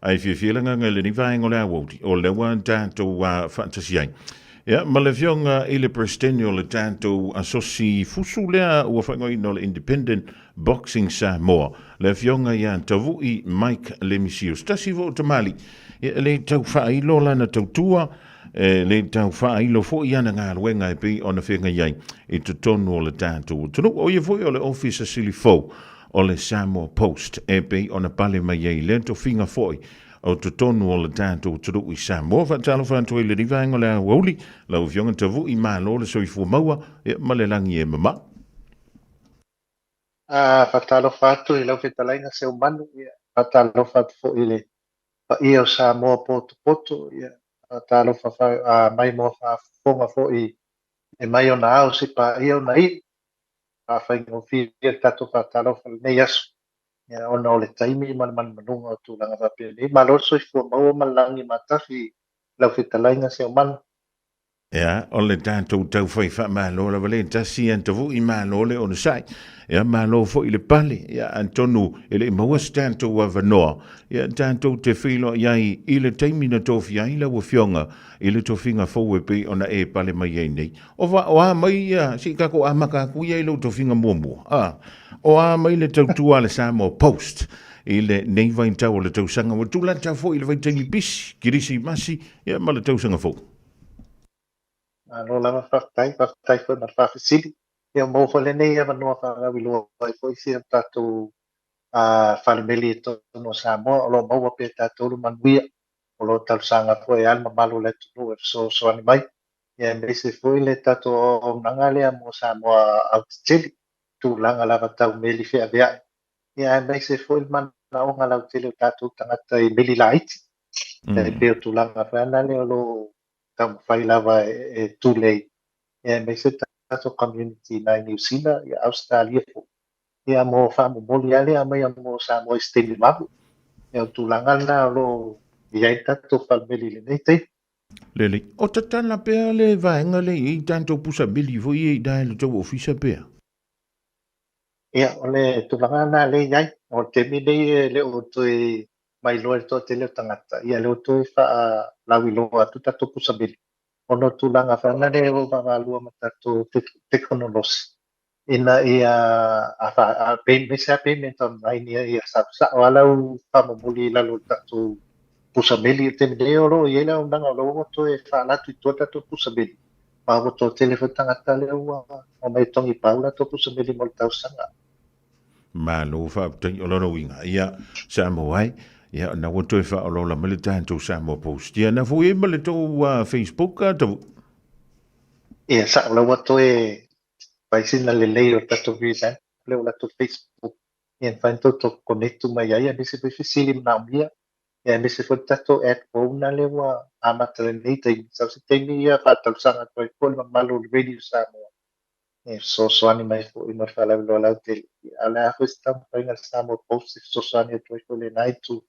Ae fiafia le agaga i lenei vaega o le aoauli, o lea ua tatou faatasi ai. Ia, ma le Afioga i le Peresetene o le tatou Asosi Fusu lea ua faaigoaina o le Independent Boxing Samoa, le Afioga ia Tavui Mike Lemisi. O se tasi foi o tamalii, ia, e le tau faailo lana tautua, e le tau faailo foi ana galuega e pei ona feagai ai i totonu o le tatou atunuu. O ia foi o le Ofisa Sili fou o le Samoa Post e pei ona pale mai ai lea tofiga foi o totonu o le tatou atunuu i Samoa. Faatalofa atu ai i lenei vaega o le aoauli, lau Afioga Tavui, malo le soifua maua ia ma le lagi e mama. Faatalofa atu i lau fetalaiga Seumanu, ia, faatalofa atu foi i le paia o Samoa potopoto, ia, faatalofa mai mo faafofoga foi e mai ona ao se paia ona iu. Faafaigofie le tatou faatalofa i lenei aso, ia, ona o le taimi ma le manumanuga o tulaga faapenei. Malo le soifua maua ma le lagi matafi lau fetalaiga Seumanu. Ia, o le tatou taufai faamalo lava le tasi ia Tavui, malo le onosai. Ia, malo foi le pale. Ia, atonu e le i maua se tatou avanoa, ia, tatou te feiloai ai i le taimi na tofia ai lau Afioga i le tofiga fou e pei ona e pale mai ai nei. O va, o a mai ia, se i tatou amata atu ia i lou tofiga muamua, a, o a mai le tautua a le Samoa Post i lenei vaitau o le tausaga ua tulata foi i le vaitaimi pisi, Kerisimasi, ia ma le tausaga fou. Malo lava faafetai, faafetai foi mo le faafesili. Ia maua foi lenei avanoa faalauiloa ai foi si o tatou falemeli i totonu o Samoa, o lo o maua pea e tatou le manuia, o lo o talosaga foi ai le mamalu o le atunuu e fesoasoani mai, ia aemaise foi le tatou auaunaga lea mo Samoa aotetele, tulaga lava tau meli feaveai, ia aemaise foi le manaoga lautele o tatou tagata i meli laiti. E pei o tulaga foi ana lea o lo o taumafai lava e tulei, ia aemaise tatou community nai Niu Sila, ia Ausetalia foi, ia mo faamomoli lava lea aumai mo Samoa i se taimi vave. Ia o tulaga lena o lo o i ai le tatou falemeli i lenei taimi. Lelei. O tatala pea le vaega lea e i ai tatou pusa meli foi ia i ina i le tou ofisa pea? Ia, o le tulaga lena lea e i ai. O le taimi lenei e le o toe mailoa i le toatele o tagata, ia lea ua toe faalauiloa atu tatou pusa meli, ona o tulaga foi lea ua vaavaalua ma tatou tekonolosi, ina ia aemaise lava payment online ia saosao lava lau faamomoli i lalo o le tatou pusa meli. O le taimi nei o lo o i ai le auaunaga o la ua toe faaala atu i tua tatou pusa meli, ma ua toatele foi tagata lea ua omai e togi pau latou pusa meli mo le tausaga. Malo faafetai o lona uiga ia Samoa ai ia na ua toe faaolaola mai le tatou Samoa Post ia na foi ai ma le tou Facebook Tavu. Ia sao la ua toe fai sina lelei o le tatou revamp lea o latou Facebook ia mafai ona tou connect mai ai aemaise foi fesili manaomia ia aemaise foi le tatou app fou lena lea ua amata lenei taimi sau se taimi ia faatalosaga atu ai foi le mamalu o le Radio Samoa e fesoasoani mai foi mo le faalauiloa lautele. A o le a foi se taumafaiga a le Samoa Post e fesoasoani atu ai foi i lena itu,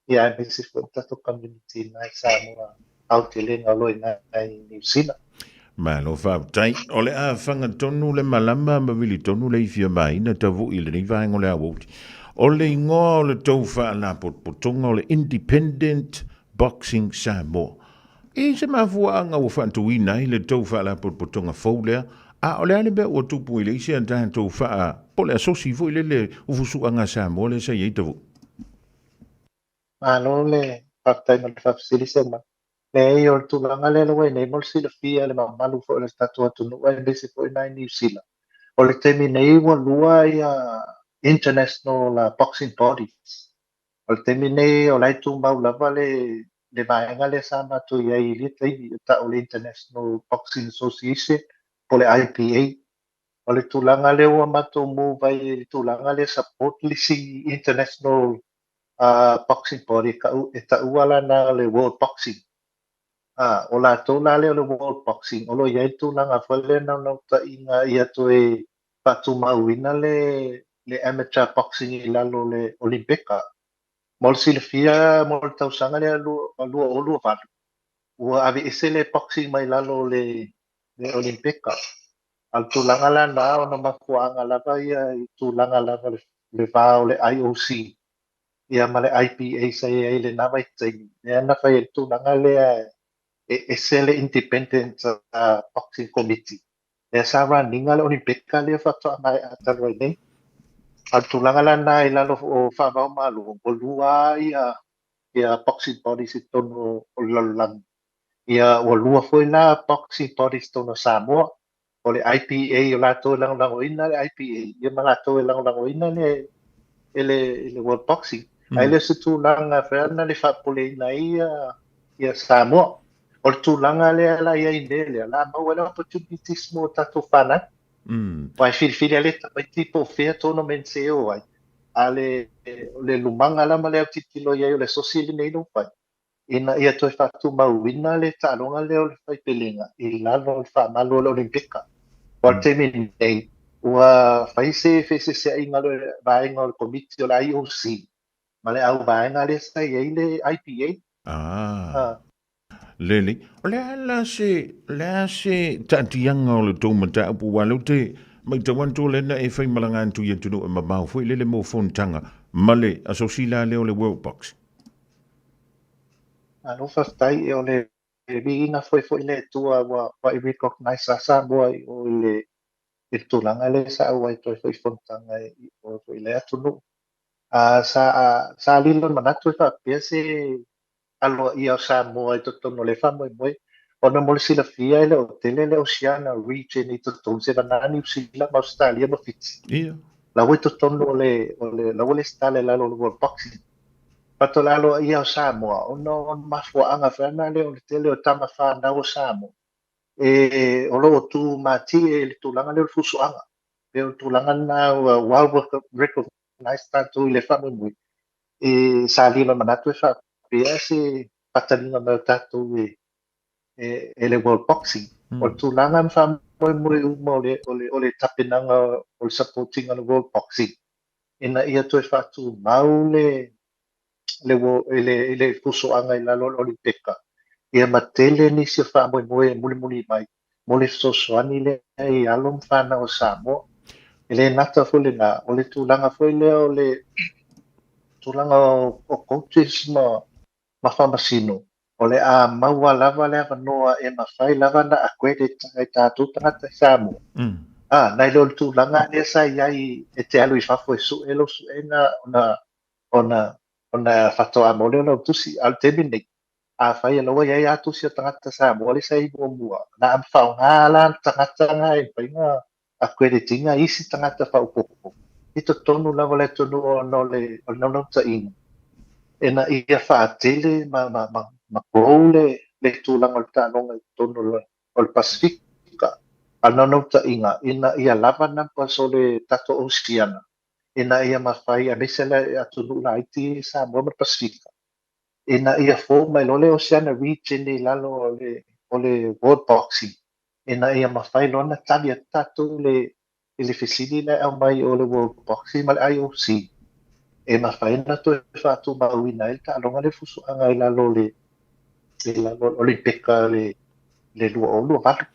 ia aemaise foi le tatou community i ina i Samoa aotelega o lo o i ina i Niu Sila. Malo faafetai. O le a faga tonu le malama ma vili tonu le ifi a Maina Tavui i lenei vaega o le aoauli. O le igoa o le tou faalapotopotoga o le Independent Boxing Samoa. I se mafuaaga ua faatuina ai le tou faalapotopotoga fou lea, a o le a le mea ua tupu i le isi a tatou faa, po o le asosi foi lele ufusuaga a Samoa lea sa i ai Tavui? Malo le faafetai mo le faafesili Seumanu. Leai, o le tulaga lea ua i nei mo le silafia e le mamalu foi o le tatou atunuu aemaise foi nai Niu Sila. O le taimi nei ua lua ia International Boxing Bodies. O le taimi nei o la e tumau lava le le vaega lea sa matou i ai i lea taimi, e tau o le International Boxing Association po o le IBA. O le tulaga lea ua matou move ai i le tulaga lea support le isi International Boxing Body e taua la na o le World Boxing. O latou la lea o le World Boxing, o lo o i ai le tulaga foi lea naunautaiga ia toe faatumauina le amateur boxing i lalo o le Olympeka. Mo le silafia mo le tausaga lea 2028, ua aveese le boxing mai lalo o le Olympeka. A o le tulaga la lena ona mafuaaga lava ia i tulaga lava le va o le IOC Ia ma le IPA sa i ai i lena vaitaimi, lea na fai ai le tulaga lea e ese le Independent Boxing Committee, lea sa run ina le Olympeka lea faatoa maea talu ai nei. A o le tulaga la lena i lalo o faava o Malo, ua lua lava boxing bodies i totonu o le lalolagi. Ia ua lua foi la boxing bodies i totonu o Samoa. O le IPA o latou e lagolagoina le IPA, ia ma latou e lagolagoina le World Boxing. Ae le o se tulaga foi na le faapopoleina ai ia Samoa. O le tulaga lea la i ai nei lea, la maua ai le opportunities mo tatou fanau. Aua e filifili lava le tamaiti po o fea tournaments e o ai. A o le lumaga la ma le autilotilo i ai o le asosi lenei ua fai, ina ia toe faatumauina le taaloga lea o le faipelega i lalo o le faamalu o le Olympeka. O le taimi nei, ua fai se feeseeseaiga o le vaega o le komiti o le IOC ma le auvaega lea sa i ai le IPA. Lelei. O le a la se, le a se taatiaga o le tou mataupu aua lea ou te matau atu o lea na e faimalaga atu i atunuu e mamao foi lele mo fonotaga ma le asosi la lea o le World Boxing. Malo faafetai. O le viiga foi foi le Atua ua i recognize a Samoa i o i le tulaga lea sa auai atu ai foi i fonotaga i o foi i le atunuu. Sa lilo i le manatu e faapea se aloaia o Samoa i totonu o le faamoemoe, ona mo le silafia e le o tele le Oceania region i totonu se vana Niu Sila ma Australia ma Fiti. La ua i totonu o le la ua lesitala i lalo o le World Boxing. Faatoa le aloaia o Samoa ona o le mafuaaga foi lena lea o le tele o tama fanau o Samoa e o lo o tu matie i le tulaga lea o le fusuaga. Pe o le tulaga lena ua well recognize tatou i le faamoemoe e sa lilo i manatu e faapea se faataliga mai o tatou e le World Boxing. O le tulaga ma faamoemoe uma o le tapenaga o le supporting o le World Boxing ina ia toe faatumau le fusuaga i lalo o le Olympeka, ia ma tele nisi o faamoemoe e mulimuli mai mo le fesoasoani lea i alo ma fanau o Samoa. E le gata foi lena, o le tulaga foi lea o le tulaga o coaches ma faamasino, o le a maua lava le avanoa e mafai lava ona accredit ai tatou tagata i Samoa. Nai lo le tulaga lea sa i ai e te alu i fafo e sue lou suega ona faatoa maua lea o lau tusi. A o le taimi nei, afai o la ua i ai lava tusi o tagata Samoa lea sa i muamua, na faaaoga la tagata na e mafai ona accredit ina isi tagata faaopoopo i totonu lava o le atunuu ona o le naunautaiga ina ia faatele ma grow le tulaga o le taaloga i totonu o le Pasifika. A o le naunautaiga ina ia lava numbers o le tatou Oceania ina ia mafai, aemaise le atunuu laiti Samoa ma le Pasifika, ina ia fou mai loa le Oceania region i lalo o le World Boxing ina ia mafai loa ona tali atu tatou i le fesili lea e aumai o le World Boxing ma le IOC e mafai ona toe faatumauina ai le taaloga le fusuaga i lalo o le Olympeka le 2028.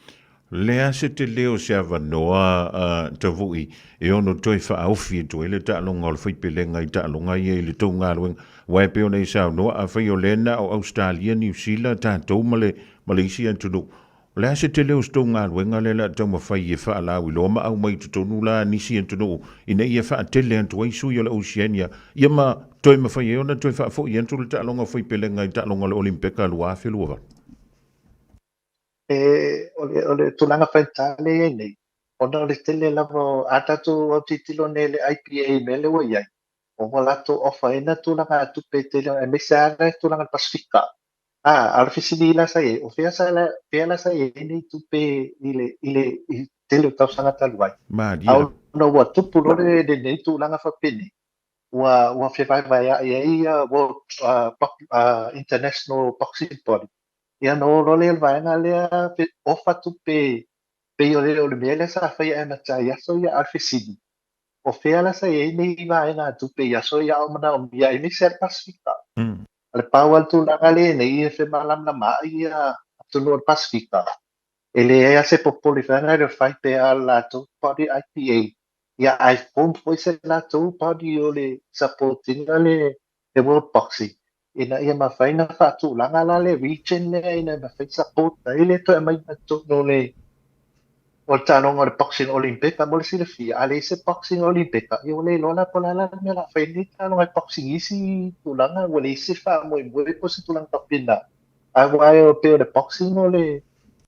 Lea se te leo se avanoa Tavui e ono toe faaofi atu ai le taaloga o le faipelega i taaloga ia i le tou galuega. Aua e pei ona e saunoa, afai o lea na o Australia, Niu Sila, tatou ma le isi atunuu. O le a se tele o se tou galuega lea o le a taumafai e faalauiloa ma aumai i totonu la nisi atunuu ina ia faatele atu ai sui o le Oceania ia ma toe mafai ai ona toe faafoi atu le taaloga faipelega i taaloga o le Olympeka 2028? E, o le tulaga faigata lea i ai nei, ona o le tele lava a tatou autilotilo nei i le IPA mea lea ua i ai, o ua latou offer ina tulaga tupe tele, aemaise lava le tulaga Pasifika. A o le fesili la sa i ai, o fea sa la, fea la sa i ai nei tupe i le tele o tausaga talu ai? Malie. A ona ua tupu loa lenei tulaga faapenei, ua fevaevaea'i ai ia World International Boxing Body. Ia na o loa lea i le vaega lea ofa tupe pei o le mea lea sa faia e amata i aso ia. A o le fesili, o fea la sa i ai nei vaega tupe i aso ia o manaomia aemaise lava le Pasifika? O le pau lava le tulaga lea nei e femalamalamaai ia atunuu o le Pasifika, e leai lava se popole foi lea o le fai pea a le latou body IPA, ia ae form foi se latou body o le support ina le Le World Boxing ina ia mafai ona faatulaga la le region lea ina ia mafai support ai le toe aumaiga i totonu o le taaloga o le boxing Olympic. Mo le silafia, a leai se boxing Olympic, ia ua le iloa la po o le a la le mea o le a fai ai lenei taaloga boxing i isi tulaga, ua leai se faamoemoe po o se tulaga faapena. Ae aua e pei o le boxing o le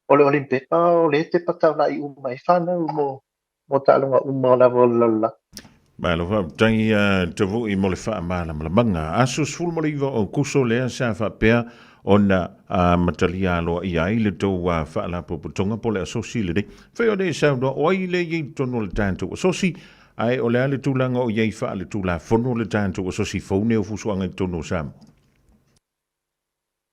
Olympic o lea e tepa taulai uma ai fanau mo taaloga uma lava o le lalolagi. Malo faafetai Tavui mo le faamalamalamaga. Aso 19 o Aokuso lea sa faapea ona amatalia aloaia ai le tou faalapotopotoga po o le asosi lenei. Fai o le saunoa o ai lea e i ai i totonu o le tatou asosi, ae o le a le tulaga o i ai faaletulafono le tatou asosi fou nei o fuafuaga i totonu o Samoa?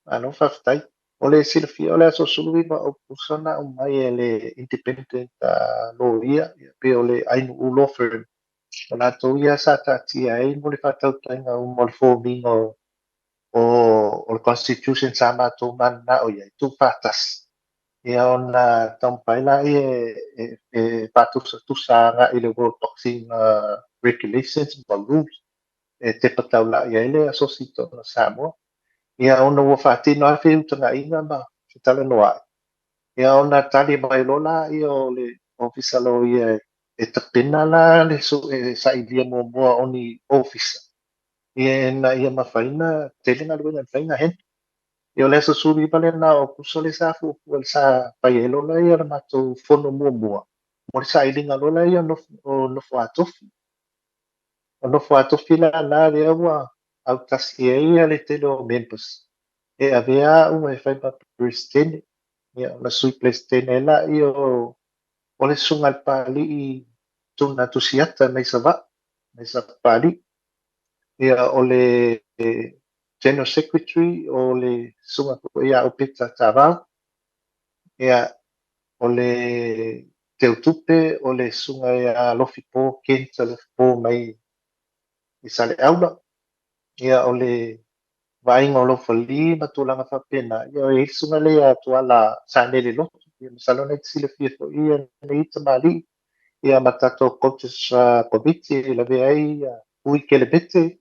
Malo faafetai. O le silafia o le aso 19 o Aokuso na aumai e le Independent Lawyer pe o le Ainuu Law Firm. O latou ia sa taatia ai mo le faatautaiga uma o le form-ina o le Constitution sa matou mananao i ai, tuufaatasi. Ia ona taumafai laia e faatusatusa agai i le World Boxing Regulations ma Rules e tepa taulai ai le asosi i totonu o Samoa. Ia ona ua faatino lava feutagaiga ma fetalanoai. Ia ona tali mai loa laia o le Ofisa Loia e tapena la le sailia muamua o ni ofisa ina ia mafai ona tele galuega e mafai ona handle. Ia o le aso 19 lena o Aokuso lea sa fuafua sa fai ai loa lea le matou fono muamua mo le sailiga loa lea o nofo-a-tofi. O nofo-a-tofi la lea ua autasi ai le tele o members e avea au e fai ma Peresetene. Ia ona Sui Peresetene ai laia o le susuga i le Papalii Tuna Tusiata mai Savaii, mai Sapapalii. Ia o le General Secretary o le susuga foi ia Opeta Tavao. Ia o le Teutupe o le susuga ia Lofipo, Kent Lofipo mai i Saleaula. Ia o le vaaiga o Lofali ma tulaga faapena. Ia o i ai le susuga lea ia Tuala Sanele Lotu. Ia masalo na e te silafia foi ia nei tamalii. Ia ma tatou coaches komiti e lavea ai Ui Kelemete.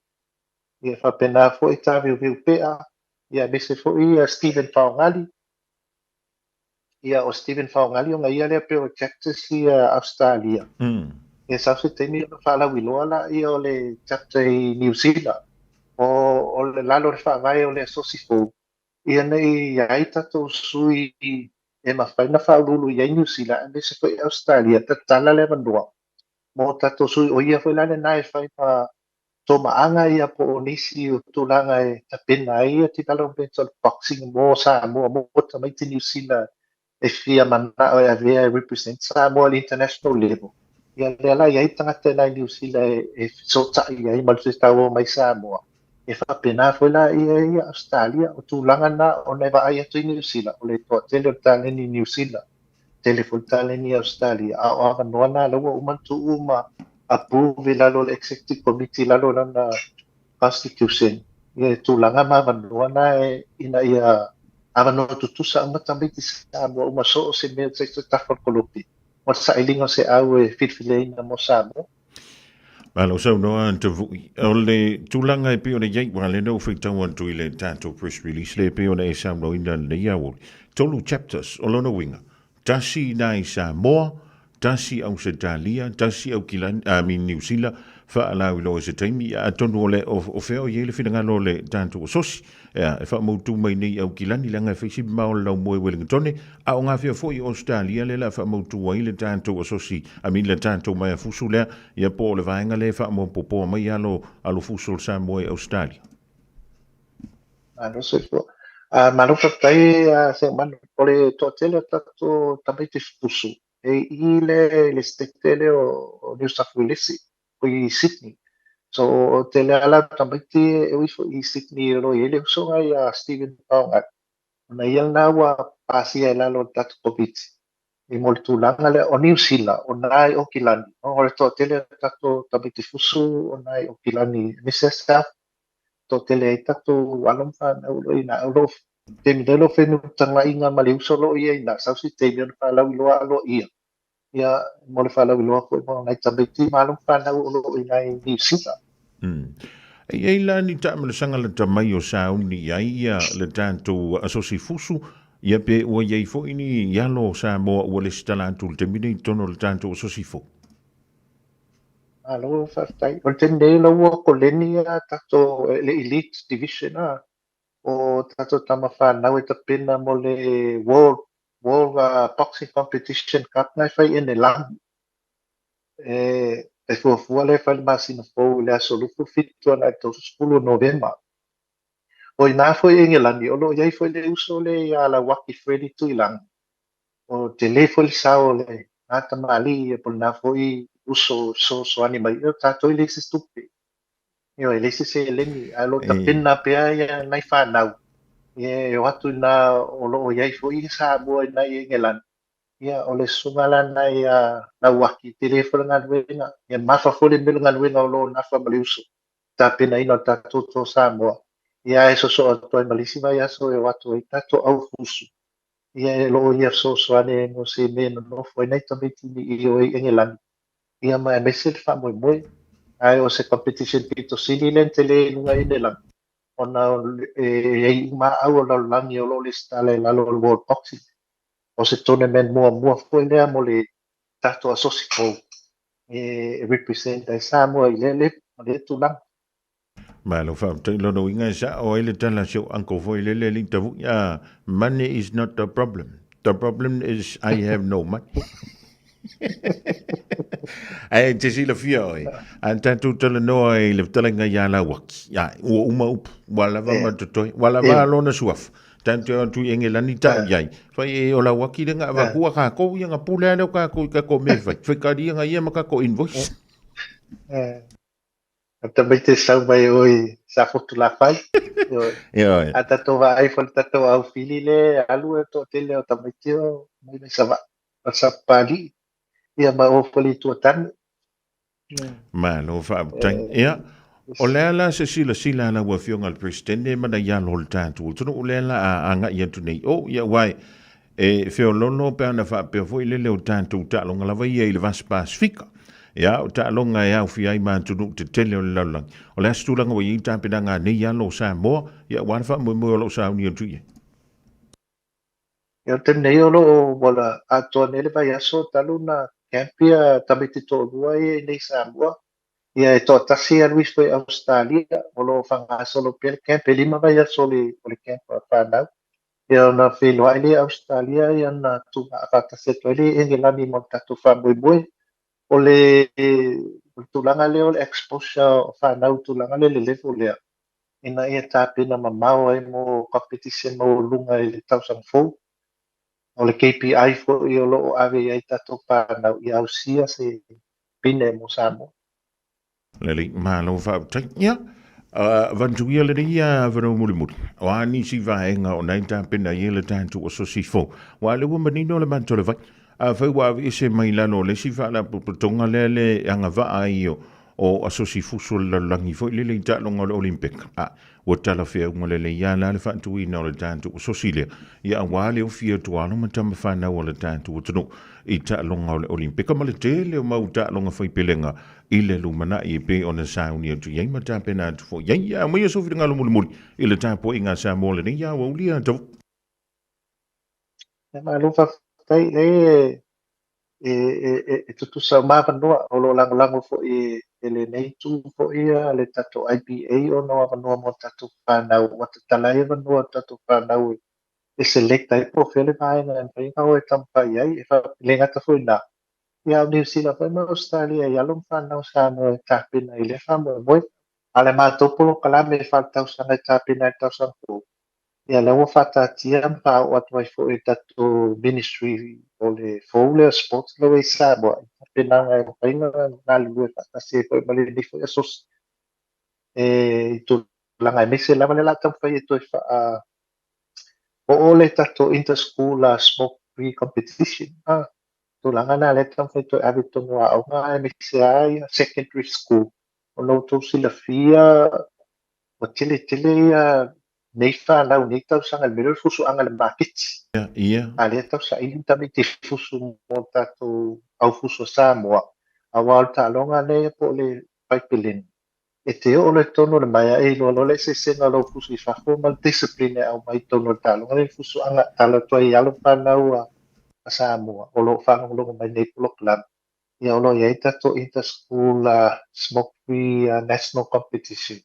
Ia faapena foi Taveuveu Pea. Ia aemaise foi ia Steven Faogali. Ia o Steven Faogali ona ia lea pei o chapters ia Australia. Ia sau se taimi ona faalauiloa laia o le chapter i New Zealand. O le lalo o le faavae o le asosi fou. Ia ne i ai tatou sui e mafai ona faauluulu i ai New Zealand aemaise foi Australia, tatala le avanoa mo tatou sui. O ia foi la lena e fai ma tomaaga ia po o nisi o tulaga e tapena ai ia development o le boxing mo Samoa, mo tamaiti New Zealand e fia manao e avea e represent Samoa i le international level. Ia lea la i ai tagata nai New Zealand e fesootai ai ma le taua mai Samoa. E faapena foi la ia ia Australia, o tulaga na ona e vaai atu i New Zealand, o le toatele o le taleni i New Zealand, tele foi le taleni i Australia, a o avanoa na la ua uma ona tuu ma approve i lalo o le Executive Committee i lalo o lana Constitution. Ia tulaga ma avanoa na e ina ia avanoa tutusa uma tamaiti Samoa uma so o se mea se tafa o le kolopi. O le sailiga o se au e filifileina mo Samoa. Malo saunoa Tavui. O le tulaga e pei ona i ai, aua lea na ou faitau atu i le tatou press release lea e pei ona e saunoaina lenei aoauli. Tolu chapters o lona uiga, tasi i ina i Samoa, tasi i Ausetalia, tasi i Aukilani, I mean Niu Sila, faalauiloa i se taimi, atonu o le o fea o i ai le finagalo o le tatou asosi, ea, e faamautu mai nei i Aukilani, leaga e fai si mamao o le laumoe Wellingtone, a o gafea foi i Ausetalia lea o le a faamautu ai le tatou asosi, I mean le tatou maea fusu lea, ia po o le vaega lea e faamaopoopoa mai alo fusu o le Samoa i Ausetalia. Malo soifua. Malo faafetai Seumanu. O le toatele o tatou tamaiti fusu e i le state lea o New South Wales o i Sydney. So o tele ala tamaiti e ui foi i Sydney o lo o i ai le usoga ia Steven Paogai. Ona ia lena ua pasia i lalo o le tatou komiti i mo le tulaga lea o Niu Sila, o na i Okilani. O le toatele o tatou tamaiti fusu o na i Okilani. Aemaise sa toatele ai tatou alo ma fanau o lo o i ina. O lo o taimi nei o lo o feutagaiga ma le uso o lo o i ai ina. Sau se taimi ona faalauiloa aloaia. Ia mo le faalauiloa foi mo nai tamaiti ma alo ma fanau o lo o i ina i Niu Sila. E i ai la ni taamilosaga lata mai o sauni i ai ia le tatou asosi fusu, ia pe ua i ai foi ni alo o Samoa ua lesitala atu i le taimi nei i totonu o le tatou asosi fou? Malo faafetai. O le taimi nei la ua koleni a tatou le Elite Division a o tatou tama fanau e tapena mo le World Boxing Competition Cup na e fai i Enelagi. E fuafua lea e fai le masina fou i le aso 27 agai i le 30 o Novema. O i ina foi i Engelani, o lo o i ai foi le uso lea ia Lauaki Freddie Tuilagi. O tele foi le sao o lena tamalii po o lena foi uso fesoasoani mai. O tatou e leai se tupe. Ioe, e leai se seleni, ae o lo o tapena pea ia nai fanau e o atu i ina o lo o i ai foi Samoa i ina i Engelani. Ia, o le susuga la lena ia Lauaki, tele foi le galuega, ia mafa foi le mea o le galuega o lo o nafa ma le uso tapenaina o le tatou Toa Samoa. Ia, ae soosoo atu ai ma le isi vaiaso e o atu ai tatou au fusu. Ia, e lo o ia fesoasoani mo se mea e nonofo ai nai tamaiti i o i Engelani. Ia, ma aemaise le faamoemoe. Ae o se competition pito sili lea na tele i luga i Enelagi, ona e i ai uma au o le lalolagi o lo o lesitala i lalo o le World Boxing. O se tournament muamua foi lea mo le tatou asosi fou e represent ai Samoa i lea level ma lea tulaga. Malo faafetai. Lona uiga e sa'o ai le tala a si ou uncle foi lele e le i tavu'i, a money is not the problem, the problem is I have no money. Ae te silafia oe, a tatou talanoa i le fetalaiga ia Lauaki, ai, ua uma upu, ua lava ma totoe, ua lava lona suafa. Tatou te o atu i Engelani tau i ai. Fai e o Lauaki le nga avatua kākou, ia nga pule a lea o kākou i kākou mea e fai. Fai karia nga ia ma kākou invoice. A tamaiti e sau mai o i Safotu Lafai. Ioe. A tatou vaai foi le tatou aufili le alu e toatele o tamaiti o mai mai Savaii. O Sapapalii. Ia ma o foi le itu o tane. Malo faafetai. Ia, o le a la se silasila a lau Afioga i le Peresetene ma nai alo o le tatou atunuu lea la a agai atu nei o, ia aua e feoloolo pe ana faapea foi lele o tatou taaloga lava ia i le Vasa Pasifika. Ia, o taaloga e aofia ai ma atunuu tetele o le lalolagi. O le a se tulaga ua i ai tapenaga a nei alo o Samoa, ia aua le faamoemoe o lo o sauni atu i ai? Ia, o le taimi nei o lo o ua atoa nei le vaiaso talu ona camp ia tamaiti toalua ia i nei Samoa. Ia e toatasi alu ifo i Ausetalia, o lo o faagasolo pea le camp, e 5 vaiaso o le camp a fanau. Ia ona feiloai lea i Ausetalia ia ona tuugaa faatasi atu ai lea i Engelani mo le tatou faamoemoe. O le tulaga lea o le exposure o fanau i le tulaga lea i le level lea, ina ia tapena mamao ai mo competition maualuga i le tausaga fou. O le KPI foi o lo o ave i ai tatou fanau ia ausia se pine mo Samoa. Lelei, malo faafetai. Ia, avatu ia lenei avanoa mulimuli. O a nisi vaega o nai tapena i ai le tatou asosi fou. Aua o lea ua manino le matou le vai. Afai ua aveese mai lalo o le isi faalapotopotoga lea le agavaa ai o asosi fusu o le lalolagi foi lele i taaloga o le Olympic, a ua talafeauga lelei lava la le faatuina o le tatou asosi lea, ia aua le ofi atu alo ma tama fanau a le tatou atunuu i taaloga o le Olympic ma le tele o mau taaloga faipelega i le lumanai e pei ona sauni atu i ai ma tapena atu foi i ai. Ia aumaia sou finagalo mulimuli i le tapuaiga a Samoa lenei aoauli a Tavu. Ia malo faafetai. Leai e tutusa uma avanoa o lo o lagolago foi e lenei itu foi le tatou IBA ona o avanoa mo tatou fanau ua tatala ai avanoa o tatou fanau e select ai po o fea le vaega e mafai ona o e taumafai ai e le gata foi i ina ia o Niu Sila foi ma Ausetalia i alo ma fanau Samoa e tapena i lea faamoemoe. A o le matou polokalame faaletausaga e tapena i le tausaga fou, ia lea ua faataatia ma faaoo atu ai foi i le tatou Ministry o le fou lea o Sports lea ua i Samoa i tapenaga e mafai ona galulue faatasi ai foi ma lenei foi asosi e i tulaga aemaise lava lea o le a taumafai e toe faa oo le tatou inter-school smoke free competition. Tulaga na lea e taumafai e toe ave i totonu o aoga aemaise lava ia secondary school ona ua outou silafia ua tele tele ia nei fanau nei tausaga i le mea lea o le fusuaga i le maketi. Ia. A lea tau saili tamaiti fusu mo le tatou au fusu a Samoa, aua o le taaloga lea po o le faipeleni. E te oo loa i totonu o le maea e iloa loa le eseesega o lou fusu i fafo ma le discipline e aumai i totonu o le taaloga lea i le fusuaga. Talo atu ai i alo ma fanau a Samoa o lo o faalogologo mai nei polokalame, ia o lo o i ai tatou inter-school smoke free national competition.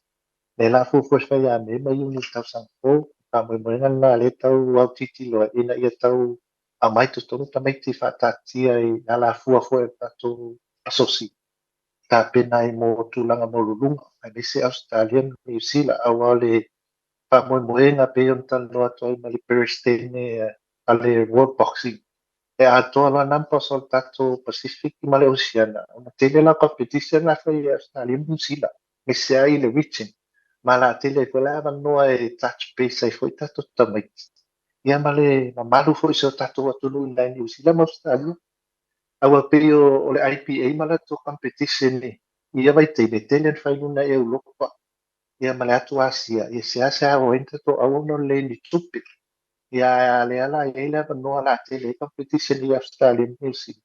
Lea o le a fuafua e fai ia Me ma Iuni i le tausaga fou. Faamoemoega lena lea e tau autitilo ai ina ia tau aumai totonu tamaiti faataatia i alafua foi a le tatou asosi tapena ai mo tulaga maualuluga, aemaise Ausetalia ma Niu Sila, aua o le faamoemoega pei ona talanoa atu ai ma le Peresetene a le World Boxing, e atoa loa numbers o le tatou Pacific ma le Oceania, ona tele la o competition la e fai e Ausetalia ma Niu Sila, aemaise ai le region, ma o le a tele ai foi le avanoa e touch base ai foi tatou tamaiti, ia ma le mamalu foi o si o tatou atunuu i nai Niu Sila ma Ausetalia. Aua pei o le IPA ma latou competition i ia vaitaimi, e tele ina fai i luga i Europa ia ma le atu Asia, ia seasea o ai ni tatou auauna o lelei ni tupe. Ia ae a lea la e i ai le avanoa o le a tele ai competition i Ausetalia ma Niu Sila,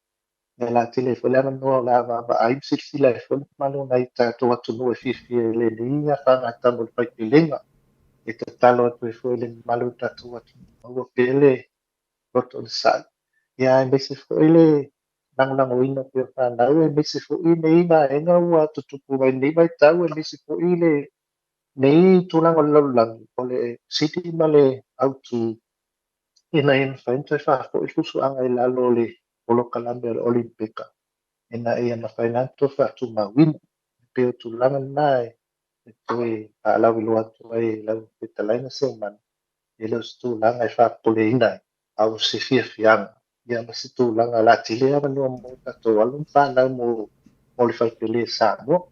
ia o le a tele ai foi le avanoa o le a vaavaai ma silasila ai foi le mamalu o nai tatou atunuu e fiafia i lenei afagatau o le faipelega. E tatalo atu ai foi i le mamalu o le tatou atunuu, maua pea le loto onosai. Ia aemaise foi le lagolagoina pea o fanau, aemaise foi nei vaega ua tutupu mai i lenei vaitau, aemaise foi lenei tulaga o le lalolagi, o le sili ma le autu ina ia mafai ona toe faafoi le fusuaga i lalo o le polokalame o le Olympeka, ina ia mafai la ona toe faatumauina. E pei o tulaga na e toe faalauiloa atu ai i lau fetalaiga Seumanu, e le o se tulaga e faapopoleina ai, a o se fiafiaga ia ma se tulaga o le a tele avanoa mo tatou alo ma fanau mo le faipele Samoa.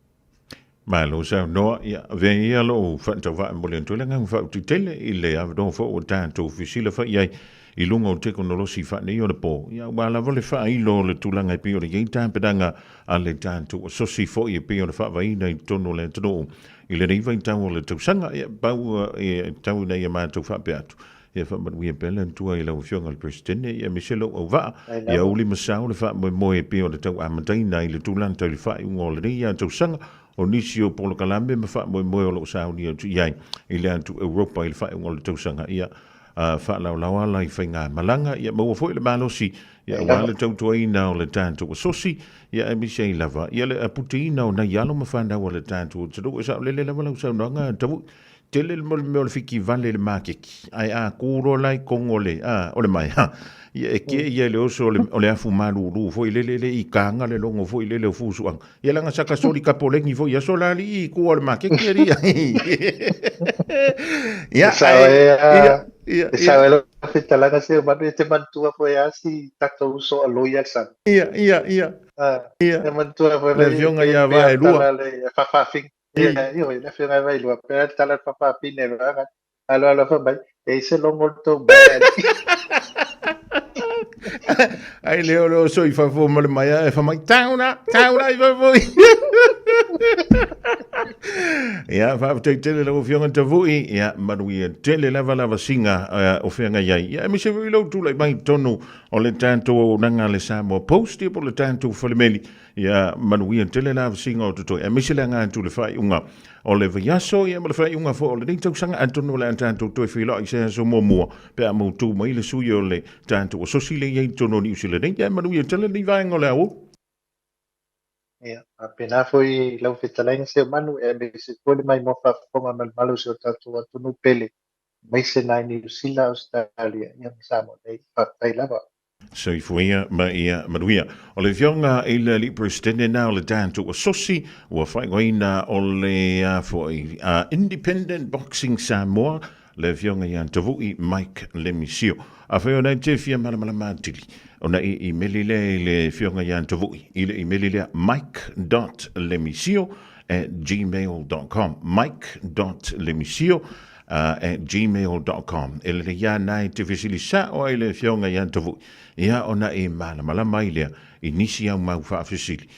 Malo saunoa, ia avea ia lou faatauvaa e momoli atu ai le agaga faautitele i le avanoa foi ua tatou fesila fai ai i luga o tekonolosi faaneionapo, ia aua lava le faailo o le tulaga e pei ona i ai tapenaga a le tatou asosi foi e pei ona faavaeina i totonu o le atunuu i lenei vaitau o le tausaga. Ia pau e tau ina ia matou faapea atu, ia faamanuia pea le Atua i lau Afioga i le Peresetene, ia aemaise lou auvaa, ia uli ma sao le faamoemoe e pei ona tau amataina ai le tulaga tau i le faaiuga o lenei tausaga o nisi o polokalame ma faamoemoe o lo o saunia atu i ai i le atu Europa i le faaiuga o le tausaga. Ia faalaolao ala i faigamalaga, ia maua foi le malosi ia aua le tautuaina o le tatou asosi, ia aemaise ai lava ia le aputiina o nai alo ma fanau a le tatou atunuu. E saolele lava lau saunoaga Tavu'i, tele le mea o le fiki vale i le makeki, ae a ku loa la i kogo o le, a, o le maea, ia e kē ia i le oso o le afu malūlū foi lele le i kaga le logo foi lele o fusuaga. Ia leaga sa kasoli kapoleni foi i aso la alii i kua o le makeki alii. Ia, E sao ae, e a, ia, ia, e ia. sao e lau fetalaga se manu e te manatua foi a si tatou uso a loi al sami. Ia, ia, ia. Ah, Ia. e manatua foi Le mai afioga pe ia pe o Vaelua. tala le fafafing. Ia, ioe, le afioga ia Vaelua, pe o tala le fafafine vaega. Alo alo fai mai, e i se logo o le tou maea. Ai le o le oso i fafo ma le maea e fai mai, tauna, tauna i fafo. Ia, faafetai tele lau Afioga Tavu'i, ia, manuia tele lava lava siga o feagai ai. Ia, aemaise foi lou tulai mai i totonu o le tatou auaunaga a le Samoa Post, ia po o le tatou falemeli. Ia, manuia tele lava siga o totoe, aemaise le aga atu i le faaiuga o le vaiaso, ia ma le faaiuga foi o lenei tausaga, atonu o le a tatou toe feiloai i se aso muamua pe a mautu mai le sui o le tatou asosi lea i ai i totonu o Niu Sila nei. Ia, manuia tele lenei vaega o le aoauli. Ia, faapena foi lau fetalaiga Seumanu, e aemaise foi le maimoa faafofoga ma le mamalu o si o tatou atunuu pele, aemaise nai Niu Sila, Ausetalia, ia ma Samoa nei. Faafetai lava. Soifua ia ma ia manuia. O le Afioga i le Alii Peresetene na o le tatou asosi ua faaigoaina o le foi Independent Boxing Samoa, le Afioga ia Tavu'i Mike Lemisio. Afai ona e te fia malamalama atili, ona e imeli lea i le Afioga ia Tavu'i i le imeli lea mike.lemisio@gmail.com, mike.lemisio @gmail.com. E lelei lava na e te fesili sao ai le Afioga ia Tavu'i, ia ona e malamalama ai lea i nisi au mau faafesili.